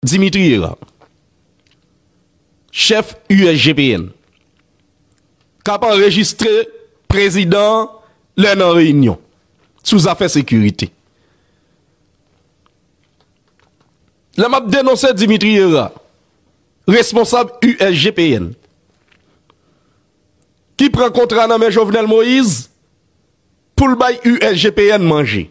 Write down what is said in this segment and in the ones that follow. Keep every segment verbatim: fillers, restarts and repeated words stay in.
Dimitri Hérard, chèf U S G P N, k ap anrejistre prezidan lè nan reyinyon sou zafè sekirite. Lè m ap denonse Dimitri Hérard, responsab U S G P N, ki pran kontra nan men Jovenel Moïse pou l bay U S G P N manje.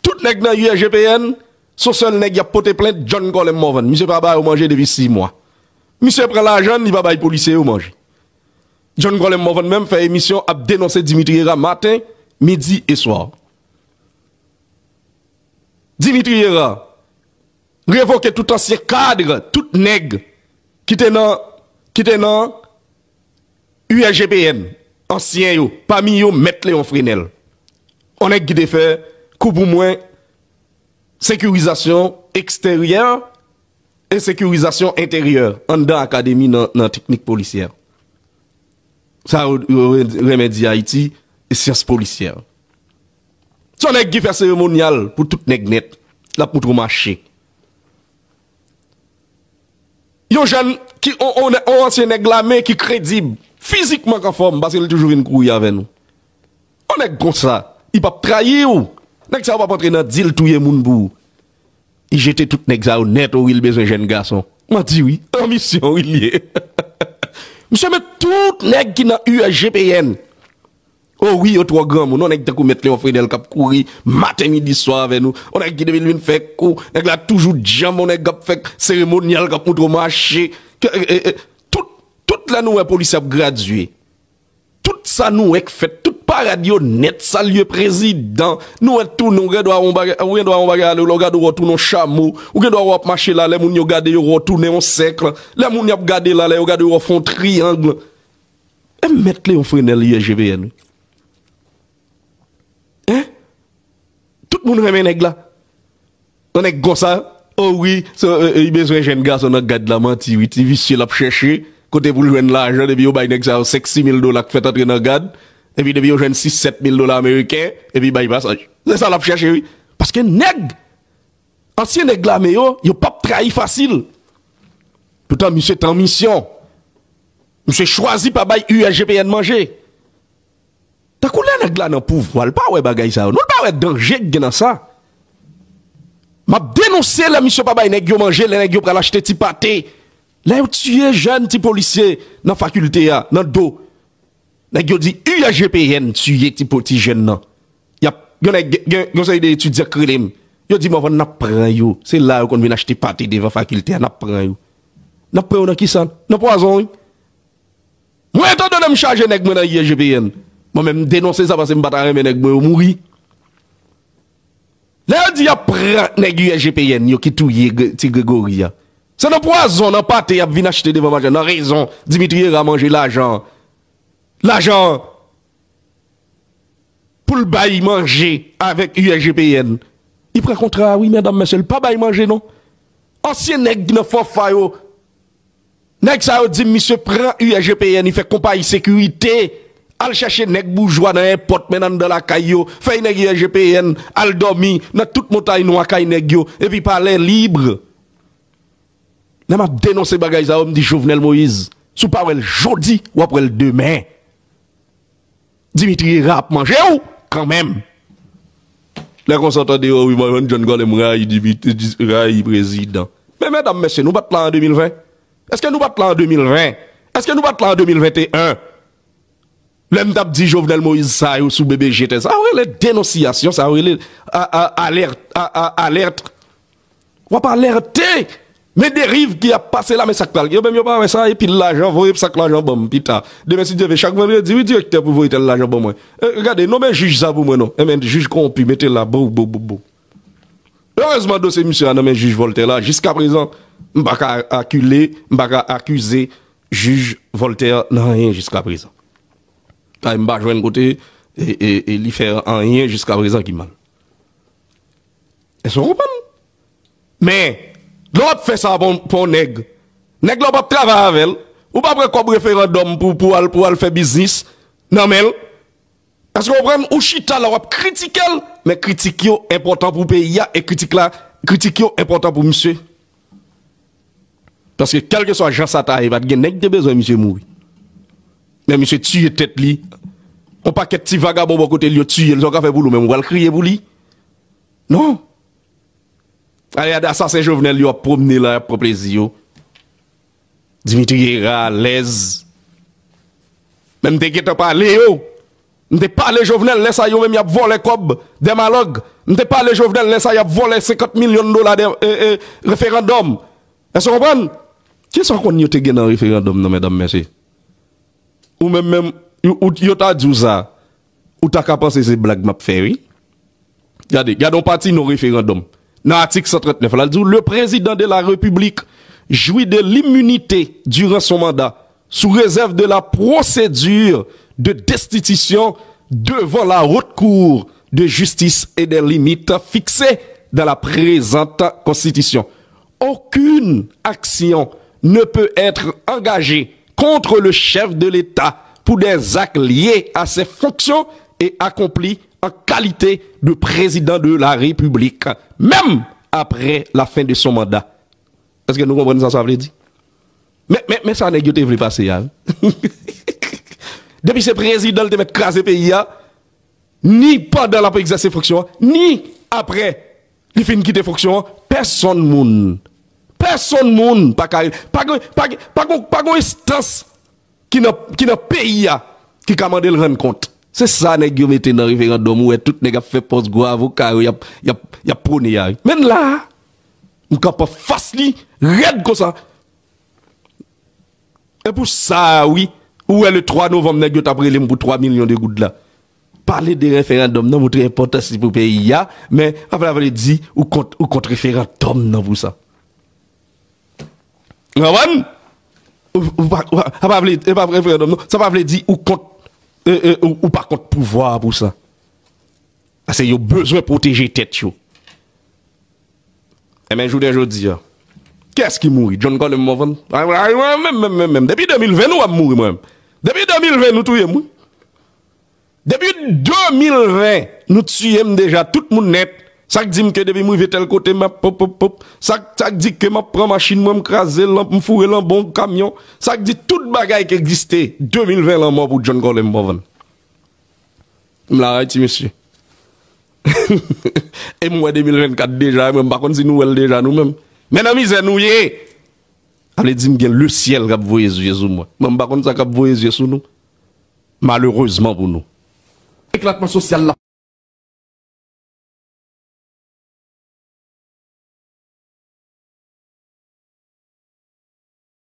Tout nèg nan U S G P N, se yon sèl nèg y ap pote plent, John Colem Morvan. Misye pa ba yo manje depi sis mwa. Misye pran lajan, li pa bay polisye yo manje. John Colem Morvan menm fè emisyon ap denonse Dimitri Hérard maten, midi e swa. Dimitri Hérard revoke tout ansyen kad, tout nèg ki te nan, ki te nan U S G P N, ansyen yo, pami yo Mèt Léon Frenel. On nèg ki te fè kou pou mwen sekirizasyon eksteryè e sekirizasyon enteryè anndan akademi nan, nan teknik polisyè. Sa yo, yo renmen di Ayiti, e syans polisyè. Se yon nèg ki fè seremonyal pou tout nèg nèt. L ap moutre w mache. Yon jèn ki, on, on, on ansyen nèg lame ki kredib, fizikman k anfòm, paske l toujou vin kouri avè nou. On nèg konsa, li p ap trayi w. Nèg sa yo p ap antre nan dil touye moun pou ou. Li jete tout nèg sa yo nèt, o wi, l bezwen jèn gason. Manti wi, anbisyon wi l ye. Misye met tout nèg ki nan U S G P N. O wi, yo twò granmoun. On nèg tankou Mèt Léon Frenel k ap kouri maten, midi, swa avè nou. On nèg ki depi l vin fè kou, nèg la toujou djanm, on nèg k ap fè seremonyal, k ap moutre w mache. Ke, e, e, e, tout, tout lè nou wè polisye ap gradye. Tout sa nou wè k fèt, tout parad yo nèt, salye prezidan. Nou wè tounen, ou gen dwa wè yon bagay, ou gen dwa wè yon bagay ale, ou gade w tounen yon chamo, ou gen dwa wè w ap mache la, lè moun yo gade yo, wè w tounen yon sèk. Lè moun y ap gade la, lè yo gade yo, wè w fè yon triyang. E Mèt Léon Frenel U S G P N wi. Hein? Tout moun renmen nèg la. On nèg konsa, o wi, so, e, e, li bezwen jèn gason nan gad la, manti wi, ti visye l ap chèche, kote pou l jwenn lajan, depi yo bay nèg sa yo senk sis mil dola k fèt antre nan gad, epi depi yo jwenn sis sèt mil dola ameriken, epi bay pasaj. Se sa l ap chèche wi. Paske nèg, ansyen nèg lame yo, yo p ap trayi fasil. Poutan misye t an misyon. Misye chwazi pa bay U S G P N manje. Tankou lè nèg la nan pouvwa, l pa wè bagay sa yo. Non, l pa wè danje k gen nan sa. M ap denonse lè misye pa bay nèg yo manje, lè nèg yo pral achte ti pate. Lè yo tiye jèn ti polisye nan fakilte a, nan do. Nèg yo di U S G P N tiye ti po-, ti jèn nan. Y ap, gen nèg, gen, gen yon seri de etidyan k rele m. Yo di m, "Anvan n ap pran yo." Se la yo konn vin achte pate devan fakilte a, "N ap pran yo." N ap pran yo nan kisa? Nan pwazon, wi. Mwen, etandone m chaje nèg mwen nan U S G P N, mwen menm m denonse sa paske m pa ta renmen nèg mwen yo mouri. Lè yo di y ap pran nèg U S G P N yo ki touye Gre-, ti Gregory a, se nan pwazon, nan pate y ap vin achte devan machann, nan rezon Dimitri Hérard manje lajan. Lajan pou l bay manje avèk U S G P N. Li pran kontra a, wi, medam, mesye, l pa bay manje, non. Ansyen nèg nan fanfa yo, nèg sa yo di m misye pran U S G P N, li fè konpayi sekirite, al chèche nèg boujwa nan èpòt, mennen anndan lakay yo, fè nèg U S G P N al dòmi nan tout montay nwa kay nèg yo, epi palè lib. Lè m ap denonse bagay sa yo, m di Jovenel Moïse, si w pa wè l jodi, w ap wè l demen. Dimitri Hérard ap manje w kanmenm. Lè konsa w tande yo, wi, mwen, John Colem rayi Dimitri, rayi prezidan. Men medam, mesye, nou pa t la an de mil ven? Èske nou pa t la an de mil ven? Èske nou pa t la an de mil venteyen? Lè m t ap di Jovenel Moïse sa yo sou B B G tè, sa yo rele denonsiyasyon, sa yo rele a, a, alèt, a, a, alèt. W ap alète. Men deriv ki ap pase la, men sa k pral. Yo menm yo pa wè sa, epi lajan, voye sak lajan ban m pita. Demen, si Dye vle, chak vandredi, wi, direktè pou voye tèl lajan ban mwen. E, gade, nonmen jij sa pou mwen, non. Enben, jij kowonpi, mete la, bou, bou, bou, bou. Erezman, dosye misye a nan men jij Voltaire la, jiskaprezan, m pa ka akile, m pa ka akize jij Voltaire nan anyen jiskaprezan. Kay m pa jwenn kote, e, e, e li fè anyen jiskaprezan ki mal. Èske w konprann? Men, lè w ap fè sa pou, pou yon nèg, nèg la w p ap travay avè l, ou pa pran kòb referandòm pou, pou al, pou al fè biznis nan men l. Èske w konprann? Ou chita la w ap kritike l, men kritik yo enpòtan pou peyi a, e kritik la Kritik yo enpòtan pou misye. Paske kèlkeswa jan sa ta ye, pa t gen nèg ki te bezwen misye mouri. Men misye tiye tèt li. On pakèt ti vagabon bò kote li yo tiye l, sa w ka fè pou li menm, ou pral kriye pou li? Non. Ale, gade asasen Jovenel yo ap pwomne la, y ap pran plezi yo. Dimitri Hérard, alèz. Men m te gentan pale yo. M te pale Jovenel lè sa yo menm y ap vòlè kòb Dèmalòg. M te pale Jovenel lè sa y ap vòlè senkant milyon dola de e, e, referandòm. Èske w konprann? Kisa w konn yo te gen nan referandòm nan, medam, mesye? Ou menm menm, yo, ou- yo ta di w sa, ou ta ka panse se blag m ap fè, wi. Gade, gade yon pati non referandòm. Nan atik san trant nèf la, l di w, le président de la République jouit de l'immunité durant son mandat, sous réserve de la procédure de destitution devant la Haute Cour de justice et des limites fixées dans la présente Constitution. Aucune action ne peut être engagée contre le chef de l'État pour des actes liés à ses fonctions et accomplis en qualité de président de la République, même après la fin de son mandat. Èske nou konprann sa sa vle di? Men, men, men sa nèg yo te vle pase a, wi. Depi se prezidan l te mèt kraze peyi a, ni pandan l ap egzèse fonksyon an, ni apre li fin kite fonksyon an, pèsonn moun, pèsonn moun pa ka, pa gen, pa gen, pa gen, pa gen enstans ki nan, ki nan peyi a ki ka mande l rann kont. Se sa nèg yo mete nan referandòm, ou wè tout nèg ap fè pòz gwo avoka yo, y ap, y ap, y ap pwone a, wi. Men la, m kanpe anfas li, rèd konsa. E pou sa, wi, ou wè le twa novanm, nèg yo t ap rele m pou twa milyon de goud la. Pale de referandòm nan, montre enpòtans li pou peyi a, men apa vle di ou kont, ou kont referandòm nan pou sa. Ou konprann? Ou, ou pa, ou pa, apa vle, e pa referandòm nan, sa pa vle di ou kont, e, e, ou, ou pa kont pouvwa a pou sa. Paske yo bezwen pwoteje tèt yo. Enben, jounen jodi a, kiyès ki mouri? John Colem Morvan? Ay, ay, mwen menm, menm, menm, menm. Depi de mil ven, nou wè m mouri, mwen menm. Depi de mil ven, nou touye m, wi. Depi de mil ven, nou tiye m deja, tout moun nèt. Sa k di m ke depi m rive tèl kote, m ap pop, pop, pop. Sa, sa k di ke m ap pran machin mwen, m kraze l, m foure l anba yon kamyon. Sa k di tout bagay ki egziste, de mil ven lanmò pou John Colem Morvan. M la, Ayiti, mesye. E m wè de mil vennkat deja, mwen m pa konn si nou wè l deja nou menm. Men nan mizè nou ye! Sa vle di m gen lesyèl k ap voye zye sou mwen. Mwen m pa konn sa k ap voye zye sou nou. Malerezman pou nou. Eklatman sosyal la.